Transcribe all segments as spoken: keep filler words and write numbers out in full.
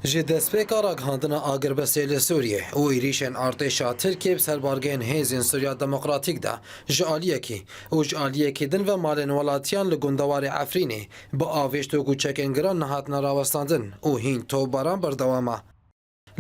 Ji destpêka ragihandina agirbestê li Sûriyê û êrîşên artêşa Tirkiyê bi ser bargehên Hêzên Sûriya Demokratîk de ji aliyekî û ji aliyekî din ve malên welatiyan li gundewarê Efrînê bi avêşt û kûçekên giran nehatine rawestandin û hîn topbaran berdewam e.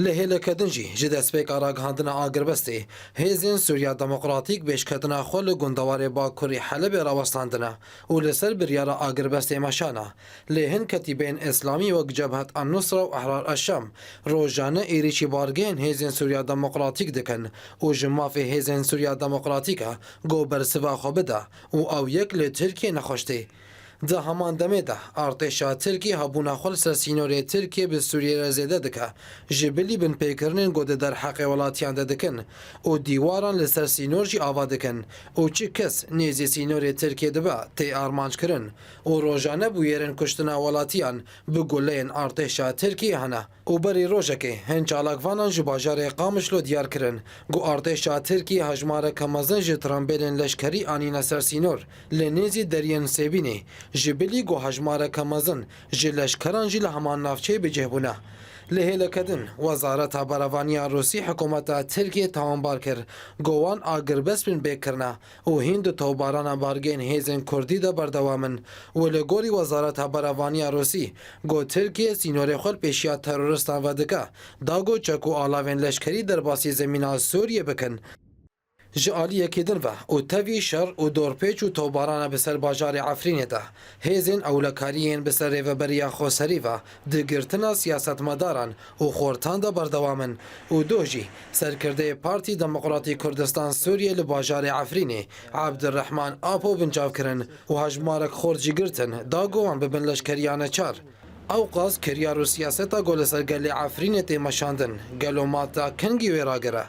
Li hêleke din jî ji destpêka ragihandina agirbestê Hêzên Sûriya Demokratîk pêşketina xwe li gundewarê Bakurî Helebê rawestandine û li ser biryara agirbestê meşana. Lê hin ketîbeyên îslamî wek Cebhet an-Nusra û Ehrar eş-Şam rojane êrîşî bargehên Hêzên Sûriya Demokratîk dikin û ji mafê Hêzên Sûriya Demokratîk e ku bersiva xwe bide û ew yek li Tirkiyê nexweş tê. Di heman demê de artêşa Tirkî hebûna xwe li ser sînorê Tirkiyê bi Sûriyê re zêde dike, ji bilî binpêkirinên ku di derheqê welatiyan de dikin û dîwaran li ser sînor jî ava dikin û çi kes nêzî sînorê Tirkiyê dibe tê armanckirin û rojane bûyerên kuştina welatiyan bi guleyên artêşa Tirkiyê hene. Û berî rojekê hin çalakvanan ji bajarê Qamişlo diyar kirin ku artêşa Tirkî hejmareke mezin ji trambêlên leşkerî anîne ser sînor li nêzî deriyên Sêbînê, ji bilî ku hejmareke mezin ji leşkeran jî li heman navçeyê bi cih bûne. Li hêleke din, Wezareta Berevaniya Rûsî hikûmeta Tirkiyê tawanbar kir ku wan agirbest bin bêkirine û hîn di topbarana bargehên hêzên Kurdî de berdewam in û li gorî Wezareta Berevaniya Rûsî, ku Tirkiye sînorê xwe li pêşiya teroristan vedike, da ku çek û alavên leşkerî derbasî zemîna Sûriyê bikin. Ji aliyekî din ve û tevî şer û dorpêç û topbarana bi ser bajarê Efrînê de, hêzên ewlekariyên bi ser rêveberiya xweserî ve di girtina siyasetmedaran û xortan de berdewam in û doh jî serkirdeyê Partî Demokratî Kurdistan Sûriyê li bajarê Efrînê Abdurrahman Apo bincav kirin û hejmarek xort jî girtin da ku wan bibin leşkeriya neçar. Ewqas kiryar û siyaseta ku li ser gelê Efrînê tê meşandin, gelo mata kengî wê ragire?